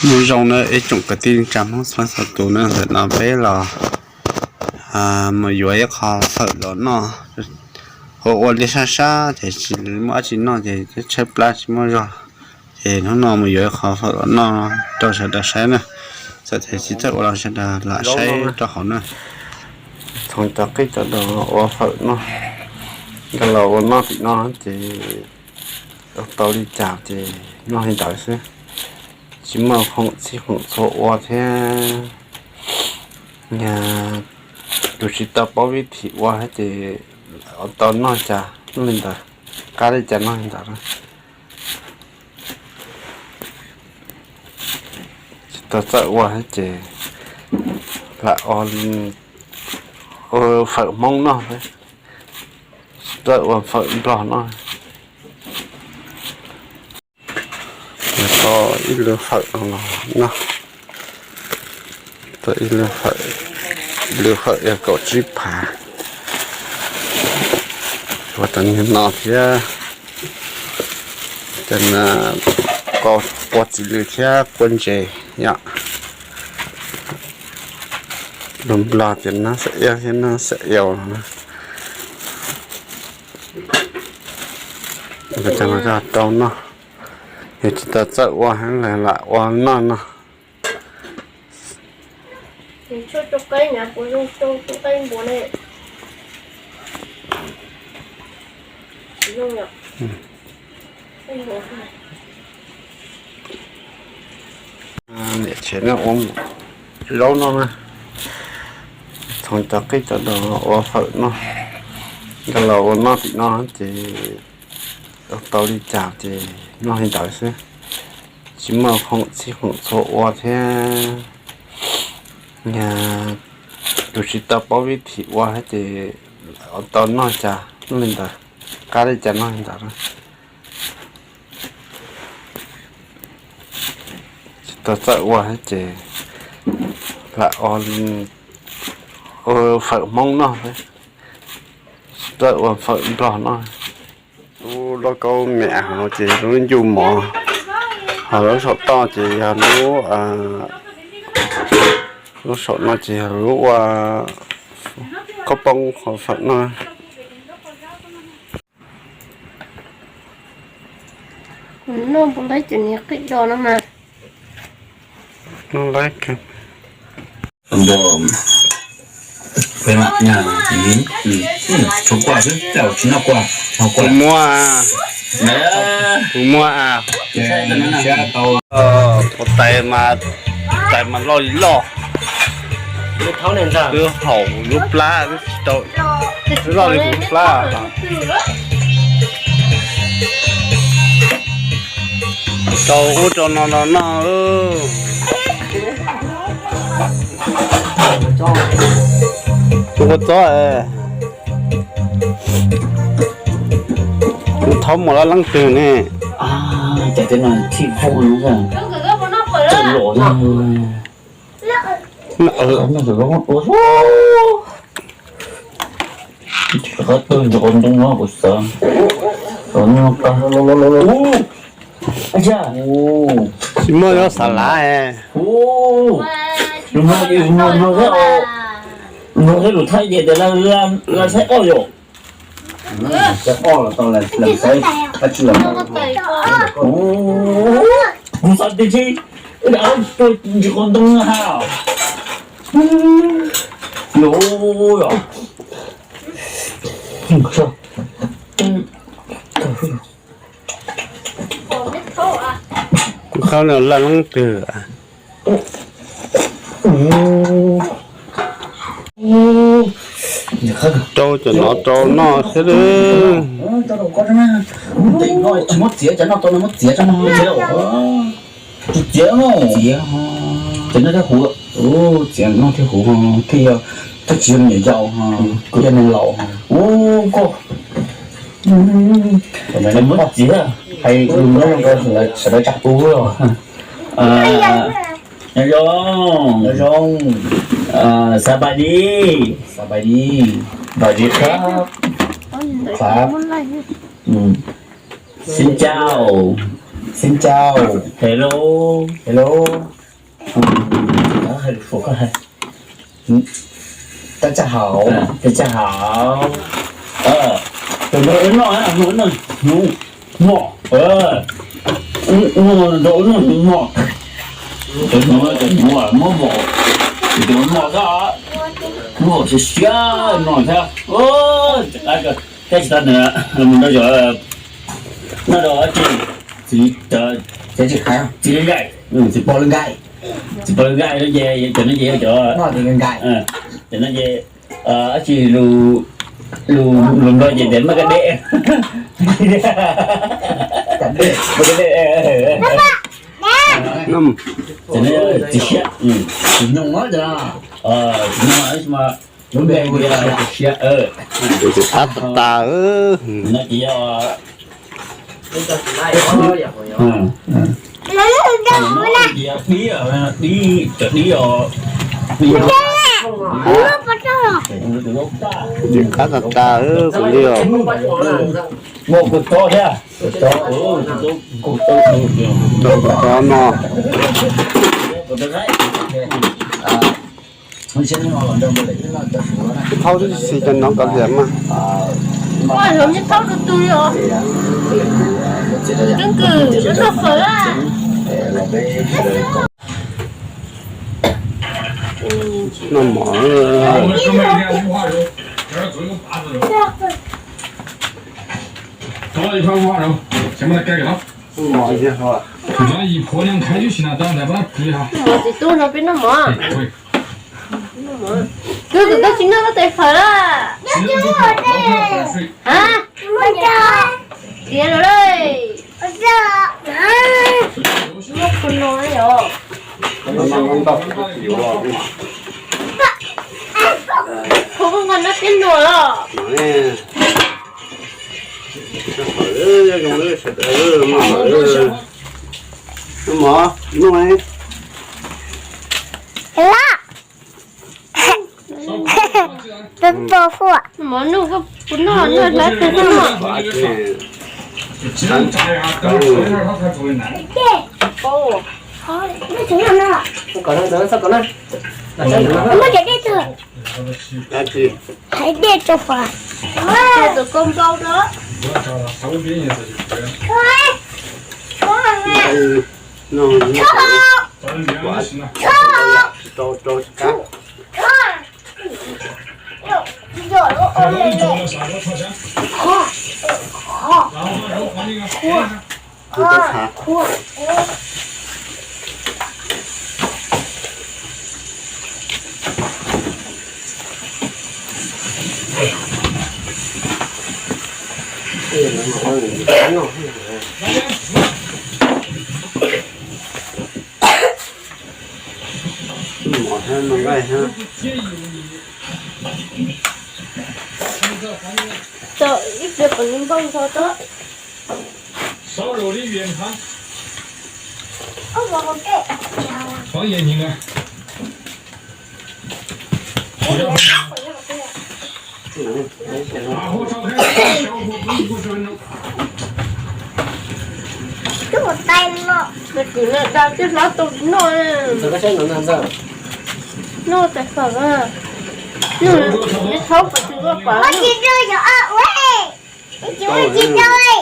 Nyob zoo na ib tsoom kwv tij neej tsa Hmoob txhua leej txhua tus na, ntawm no peb los mus yuav ib qho fawm los noj. Ua ua li sab sab ces tsis muaj dab tsi noj ces tshaib plab tsis muaj zog, ces hnub no mus yuav ib qho fawm los noj rau sawv daws saib na. Txawm tias tsis txawj ua los sawv daws lam saib rau hauv na. Txhoov cov qij cov dos ua fawm noj, nkag los ua noj tim no ces ua tau li cas ces noj li ntawd xwb, tsis muaj khoom txhij khoom txhua ua thiab. Yog tus tsis tau paub vib thim ua ces ua tau noj cas noj li ntawd, qab li cas noj li ntawd. Tsis tau txawj ua ces lam ua fawm Hmoob noj, tsis txawj ua fawm Nplog noj. Tau ib lwm fawm no, tau ib lwm fawm, lwm fawm yog kaum tsib phav. Ua tau niag no thiab, ces quav txiv lws thiab quav ntses yom. Lus Nplog tias nab xam iab thiab nab xam iau no. Rau noj, yog tsis tau txawj ua lam ua noj no. Niam tsev no ua zaub no na, txhoov cov qij cov dos ua fawm noj, nkag los ua noj tim no ces ua tau li cas ces noj li ntawd xwb, tsis muaj khoom txhij khoom txhua ua thiab. Yog tus tsis tau paub vib thim ua ces ua tau noj cas noj li ntawd, qab li cas noj li ntawd. Tsis tau txawj ua ces lam ua fawm Hmoob noj, tsis txawj ua fawm Nplog noj. Lub lauj kaub me av hauv ces lub ncuj mov, ho lub saum toj ces yog lub, lub saum no ces yog lub ua khaub poob qhov fawm noj. Noj npaum li cov niag qij dos no mas. Kuv muab, kuv muab, kuv tais mas, tais mas loj li loj, twb haum lub plab, twb tsis tau loj li kuv plab. Rau ub rau no no noj. Tus kua txob, thaub mus laj leej twg ne? Tsis muaj yuav xav lav. Lus thaib ces tias la thaib qoj yom. Kuv xav tias tsis ua ntsis qhov ntoo ha. Los yom. Kuv qhab no laj leeb twg. Rau cov no rau noj xwb. Tsis muab txiav, cov noj tau no muab txiav tso. Tsis txiav no. Txiav, cov noj thiab huv. Txiav noj thiab huv thiaj yog, thiaj tsis yog me nyuam yaus, kuj yog neeg laus. Ub koj, muab txiav, hais lus Nplog rau sawv daws tsam pub. Nyob zoo, nyob zoo. Sawv daws, sawv daws, sawv daws, khab, khab, xin chào. Xin chào. Hello. Hello. Tab tsa hauv, tab tsa hauv. Tus nrog wb noj, noj, noj, noj, noj, noj, cov hnyuv, cov hnyuv muab vom, cov mos xwb, muab vom siav siav no thiab. Thiab tsis tau nws mus nrog cov, noj rau dab tsi, txiv, txiv lwj nkaij, txiv pog lwj nkaij, txiv pog lwj nkaij no ces cov no ces yog cov, cov no ces dab tsi, lus Nplog ces tias maj kab deb, maj kab deb, txiv siab, txiv nyoog, txiv nyoog, lub npe hu tias txiv siab. Tab tas tas, no ces yog, dib, dib, cov dib os, dib, dib qab tas tas kuv li os. Muaj kua txob thiab, kua txob, kua txob no. Thaub tib si cov no kav liam mas. Ua hlub nyob thaub tus tus li os. Keeb kwm noj fawm a. Noj mov. Mov txiv tub no peb noj mov. Twb tus tub tsis noj lub tais fawm a. Tiav los lawm. Muab kua no yom. Kua nqa nab piab nuam los. Mov, mov, mov. Peb pom huam. Mov noj, kuv noj, noj hlab twg noj. Muab cov dej tug. Hais dej rau pam. Tus koj npau rau. Tau ib pliag kom nws npau nrho tau. Coj mus tais no. Nws kwv nws dag coj hlab tau noj. Noj tais fawm a. Noj, neb thaub pas tsis ua pas. Ua tsis rau yom, ua tsis rau.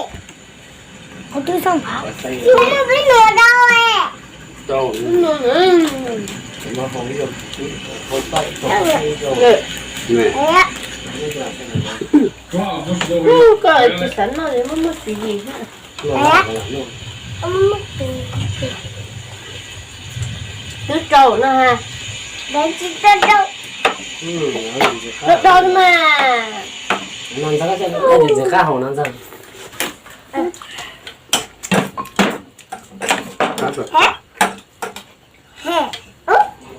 Kuv twb xoj phav. Kuv muaj peb nua rau. Koj tsis xav noj li, muaj muaj txiv yim. Twb rau no ha. Rau rau mas.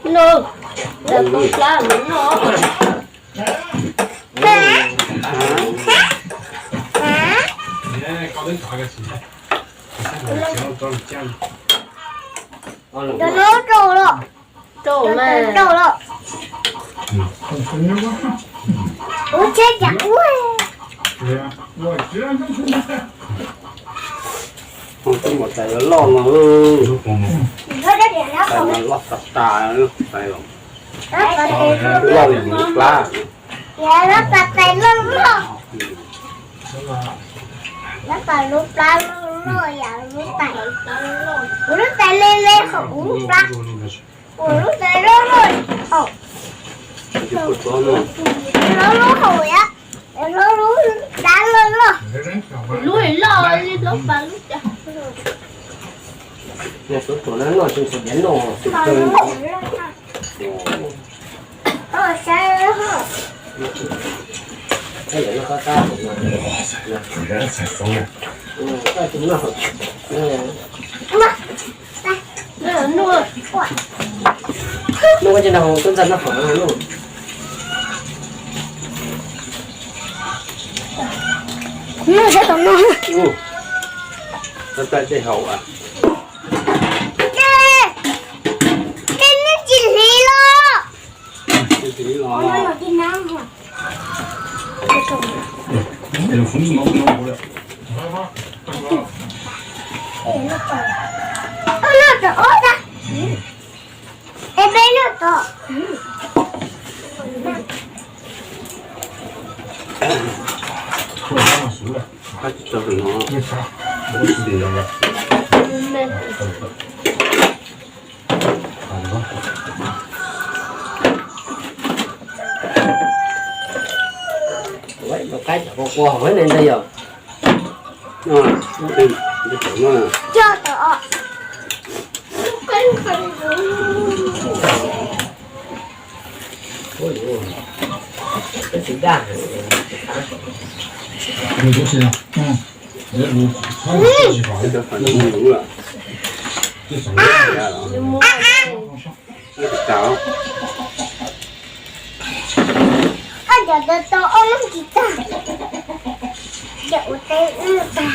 No, lawv poob plab mus noj. Rau no rau los. Rau mas. Rau los. Ua tsheb cas ua. Tus maum tais loj loj no, tais mas loj tas tas, tais loj li lub plab. Lub pas tais loj loj, lub pas lub plab loj loj yam lub tais. Kuv lub tais le le hauv kuv lub plab, kuv lub tais loj loj hauv, loj loj hauv yam, loj lub plab loj loj. Lub loj li lub pas lub cas. Nuj, tib ntxawg noj qhauv nuj. Nuj, tib tom noj. Tab tab tej haus. Tej, tej neb tsis hliv los. Ua noj tom ub tag. Es peb noj tom. Coj tom. Koj cov tau ob lub tsis tag, cov ua teb wb tag.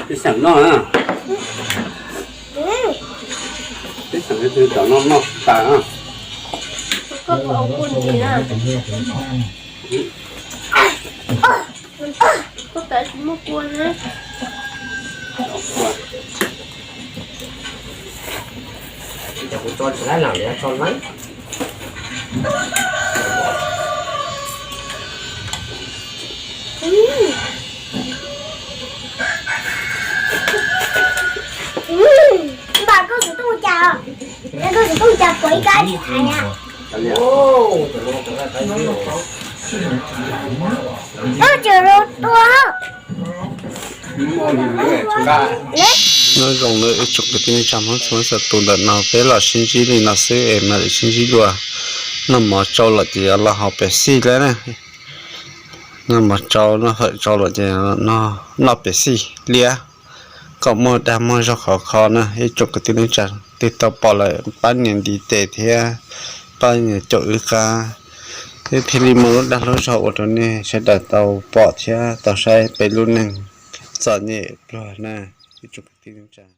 Peb xeem noj na. Peb xeem cov noj noj tas na. Koj puas ua kua ntxim na? Koj kav tsis muaj kua na. Ces kuv tso tsis laib los yuav tso laib. Npam, koj tus tooj cas? Koj tus tooj cas puas ib kab tsis thaiv na? Koj tseem los tua. Nyob zoo na ib tsoom kwv tij neej tsa Hmoob txhua leej txhua tus, ntawm no peb los sib ntsib li no xwb es mam li sib ntsib dua. Noj mov tsau lawm ces yuav los haus Pepsi lawm na. Noj mov tsau noj fawm tsau lawm ces noj Pepsi liab kom muaj dag muaj zog khov kho na ib tsoom kwv tij neej tsa. Twg tau pom lawm pab nias ntiv tes thiab pab nias caum wb qab, wb thiaj li muaj lub dag lub zog ua rau nej sawv daws tau pom thiab tau saib peb lub neej txom nyem pluag na ib tsoom kwv tij neej tsa.